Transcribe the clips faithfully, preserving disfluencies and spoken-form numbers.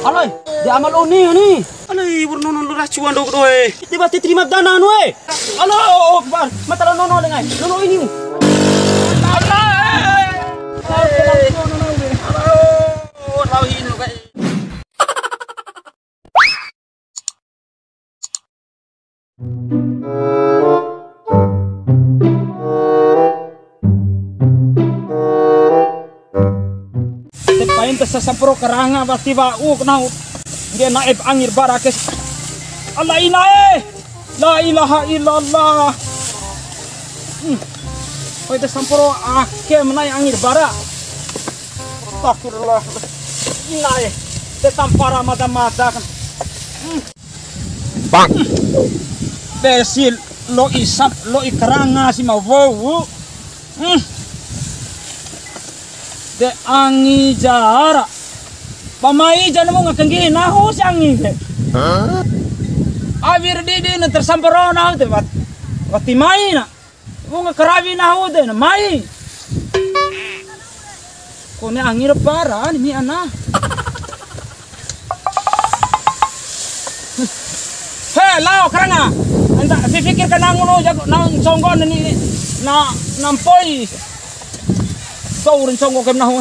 Alai, de ama la Oni ni. Alai, wa'ur nono lu ra cua ndo doe. Tiba ti terima dana anu e. Allahu Akbar. Mata la Nono lengai. Nono ini. Alai. Alai, Nono, Nono. Alai. Te pain ta sasamporo karanga wati wa'u nahu. Ngge na ep angi ra bara ake. Allah inae. La ilaha illallah. Hmm. Oi, ta samporo ake ma na'e angi ra bara. Astagfirullah. Inae. Te tampara mada-mada kan. Hmm. Bang. Besi lo'i sap, lo'i karanga si ma wou. Hmm. De angi jara. Pamai jana mu ngakanggi nahu si angi de. Hah? Awi ra didi na tersamporo nahu de wat-, wati mai na. Wunga karawi nahu de na mai. Kone angi ra bara ni mi ana. He, lao karanga. Anta si fikir ka nangu no jago nang songgo ni na nampoi. Kau rin songgo kem nahu.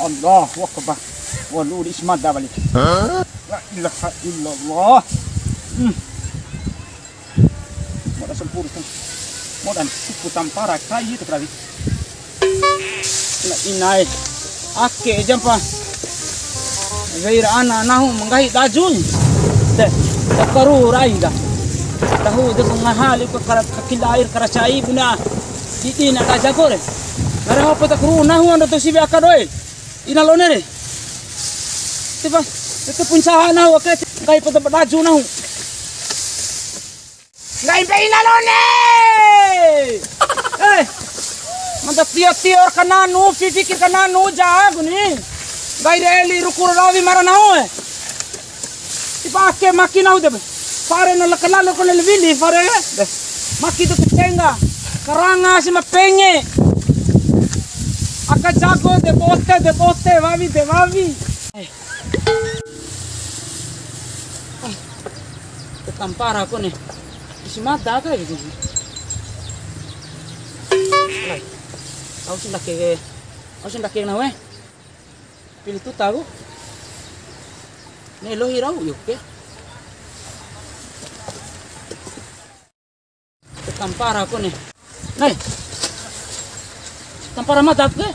Allahu Akbar. Walu di ismada balik. Hah? La ilaha illallah. Hmm. Moda sampuru kan. Moda supu tampara kai itu karawi. Na inae. Ake jampa. Gaira ana nahu manggahi dajun. Te, takaru rai ga. Tahu de ngahali ko kara kakila air karacai buna. Didi na kaja kore. Ngara apa takaru nahu ando to sibe aka doe. Ina la One re. Tiba, itu puncaha nahu, oke, kai pada badaju nahu. Ngai pe ina la One. Eh, mantap tio-tio kananu, fikir kananu, jago ni. Ngai re eli ruku rawi mara nahu, eh. Tiba ake maki nahu de. Fare na laka lalo kone le wili fare. De. Maki tu kecengga. Karanga si ma penge. Aka jago de bote, de bote, wawi, de wawi. Eh. Ah. Tampara kone. Isi mata ka itu. Lai. Au si ndake. Au si ndake na we. Pili tuta ku. Ne'e lohi rau, iyo ke. Tampara kone. Nai. Tampara mada ke.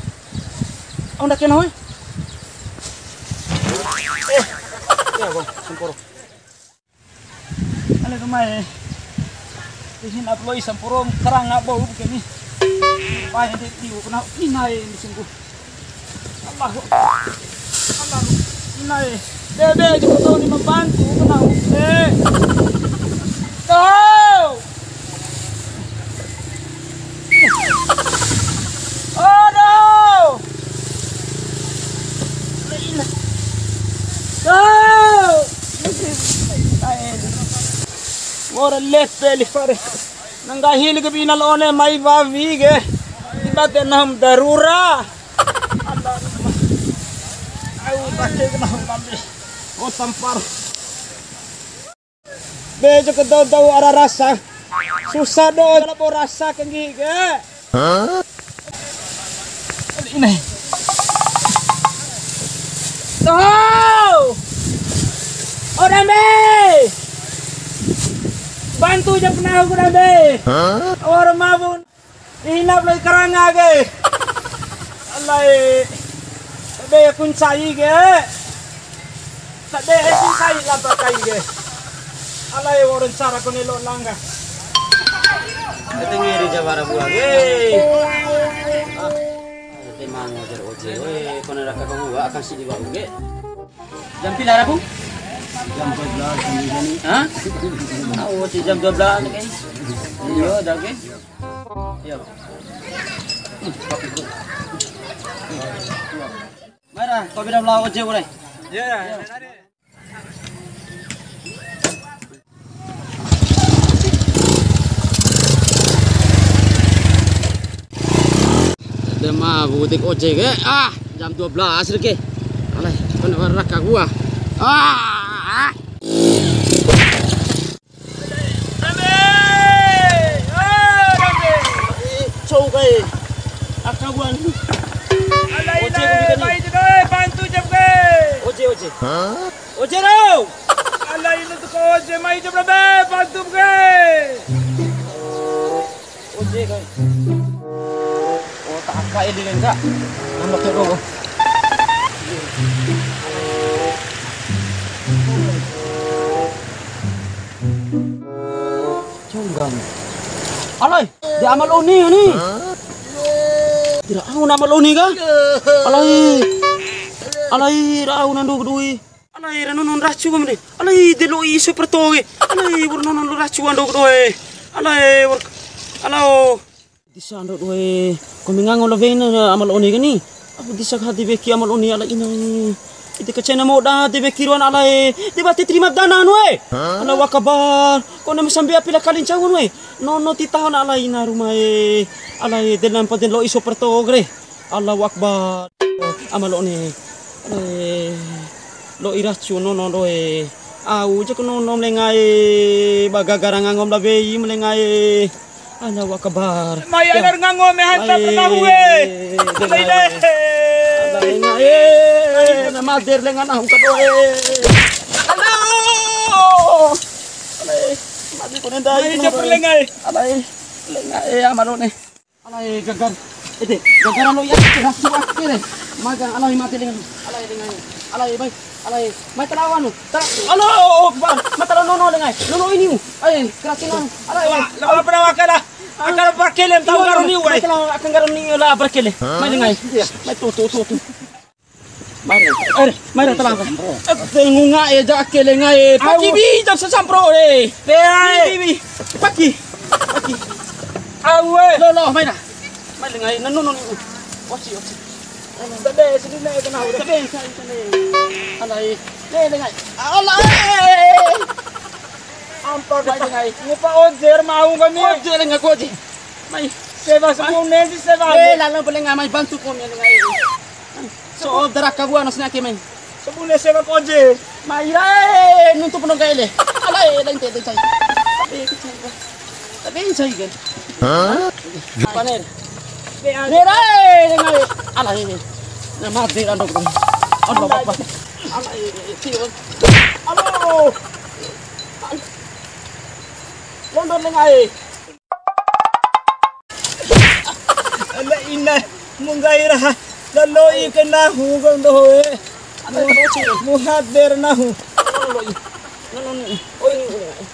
Au ndake na hoe. Eh. Ya, Bang, samporo. Ale kamae. Ihin upload sampuru karanga bou ke ni. Pae de tiu kena inae ni sungguh. Allahu. Allahu. Inae. Bebe juga tahu ni membantu kena ute. Tahu. Aduh. Tahu. Wa'ura lepe li fare. Nanggahi li ke bina la One mai wawi ke. Tiba te nam darura. Au bate ke nam lambe. O tampar. Be jo ke dou-dou ara rasa. Susah do labo rasa kenggi ke. Hah? Ini. Tuh. O Dambe. Bantu ja penahu ku Dambe. Hah? Awar mabun. Inap lai karanga ke. Alai. Be kuncai ke. Tabe e si sai lapa kai ke. Alai wa'ura ncara kone lo langga. Ete ngeri jawara bua ke. Ah, ete mango jar oje. Weh, kone raka ka bua akan si di bau ke. Jam pila rabu? Jam dua belas jam ini. Hah? Oh, si jam dua belas ni ke. Iyo, dah ke. Iyo. Mara, kau beda belah oje boleh. Ya, ya. Ada mah butik ojek, eh. Ah. Jam dua belas re ke. Alai, mana raka gua. Ah! Cou kai. Aka gua. Alai, oje, alai, oje. Mai je doe, bantu jam ke. Oje, oje. Oje rau. Alai, lu tu oje, mai je doe, bantu ke. Oje kai. Oh, tak aka edi enggak. Nambah ke gua. Conggang. Alai, di Ama la Oni ni. Kira au na Ama la Oni ka? Alai. Alai, rau nandu kedui. Alai, ra nono racu kam ni. Alai, de lo'i iso perto ke. Alai, wa'ur nono racu ando kedui. Alai, wa'ur. Alao. Disa ando kedui. Kombi ngango la wei na Ama la Oni ka ni. Aku disa ka de weki Ama la Oni, ala ina. Ede kacena moda de weki ruan, alai. De wati terima dana anu e. Allahu Akbar. Kone ma sambea pila kali ncau anu e. Nono ti taho na, ala ina ruma e. Alai, de lampa de lo'i iso perto ke re. Allahu Akbar. Ama la Oni. Alai. Lo'i racu nono doe. Au jaku nono ma lenga e. Ba gagara ngango ma la wei ma lenga e. Allahu Akbar. Mai anar ngango me hanta pernah we. Mai le. Alai lenga e. Na made lenga nahu kadoe. Alai. Alai. Made kone ndai. Mai ja perlenga e. Alai. Lenga e, Ama la Oni. Alai gagar. Ede, gagar alo ya, rasu ake re. Maga, alai made lenga. Alai lenga e. Alai, bai. Alai, mai talawa anu. Tala-, alo, oh, ba, mai talawa nono lenga e. Nono ini mu. Ai, kerasin anu. Alai. Wah, la pernah makan dah. Akan berkelem tahu garu ni, wai. Mai talawa akan garu ni la berkele. Mai lenga e. Mai tu, tu, tu, tu. Mai re. Air, mai re, talawa. Ede ngunga e, ja ake lenga e. Paki bi, jam sasampro re. Be ai. Bi, bi, bi. Paki. Paki. Au e. Lo, lo, mai na. Mai lenga e, nanu, nanu. Oci, oci. Tabe, sini ne, kena udah. Tabe, sini, sini. Alai. Ne, lenga e. Alai. Ampa, mai lenga e. Ngupa ojer mau kami. Ojer lenga ku ojer. Mai. Sewa sabune si sewa. Eh, lalo boleh ngamai bantu kami lenga e. So, daraka bua no snake mai. Sabune sewa koje. Mai rae, nuntu pun kae le. Alai, lain te, te cai. Tapi cai kan. Hah? Paner. Be, ale. Rae, dengar. Alai. Na mati kan dok. Allah Akbar. Alai, cium. Alo. London lenga e. Ala ina, mu nggahi ra, lalo'i ke nahu kau doho e. Mu, mu hader nahu. Oi,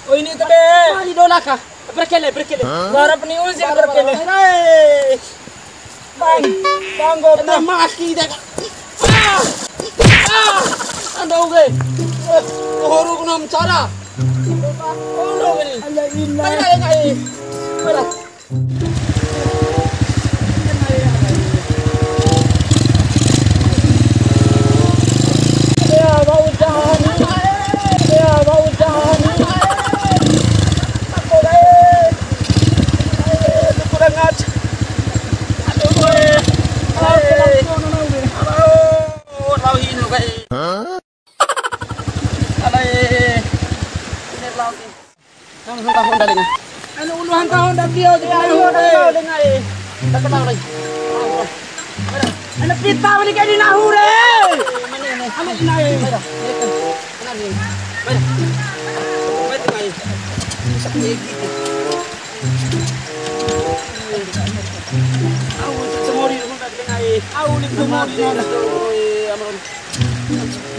oi, ini tabe. Mari dona ka. Berkele, berkele. Bara pani uzi berkele. Hai. Bang, bang, gua. Ena maki de. Ah! Ah! Anda uge. Horu kunam cara. Oh, no, ini. Ala ina. Mana, mana, mana? Mana? Ya, bau jahan. Ya, bau jahan. Apa, guys? Kurang ajar. Aduh, gue. Aduh, lau hinu, guys. Alai. Ini lau. Nang hanta honda lenga. Anu ulu hanta honda bio di. Ya, ulu hanta honda lenga, eh. Tak kenal lagi. Ana pita wali kayak di nahu re. Anu ina e. Mai dah. Kenal ni. Mai dah. Mai tengah e. Sapu egi. Au semori honda lenga e. Au ni semori honda. Oi, amron.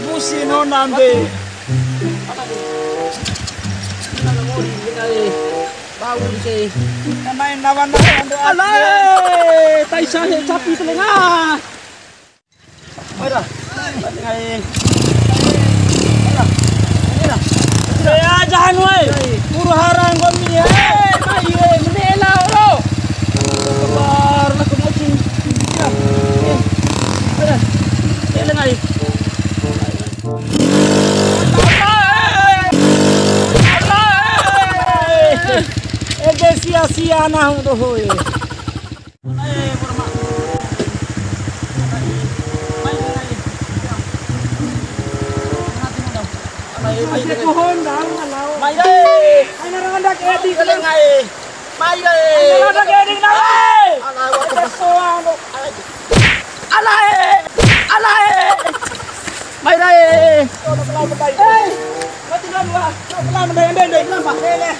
Musi no nambe. Bau ke. Main lawan lawan doa. Alai, tai sahe capi telenga. Mera. Telenga e. Mera. Mera. Ya, jahan wai. Guru harang komi e. Mai e, menela ro. Keluar lah ke mocin. Ya. Eh. Mera. Telenga e. Ede sia-sia nahu doho e. Ade ku honda, alah. Mai re. Aina randa ke di. Mai re. Aina randa ke di, nai. Alah, wa. Ede soang, no. Alae! Alae! Mai rae! Hei! Mati dua, dua. Pelan, pelan, pelan, pelan, pelan, pelan.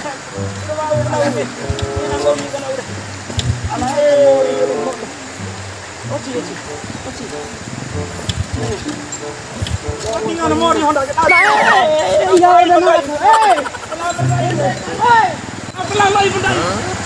Alae! Oci, oci, oci. Tinggal mori honda kita. Alae! Iya, iya, iya. Hei! Pelan, pelan, pelan.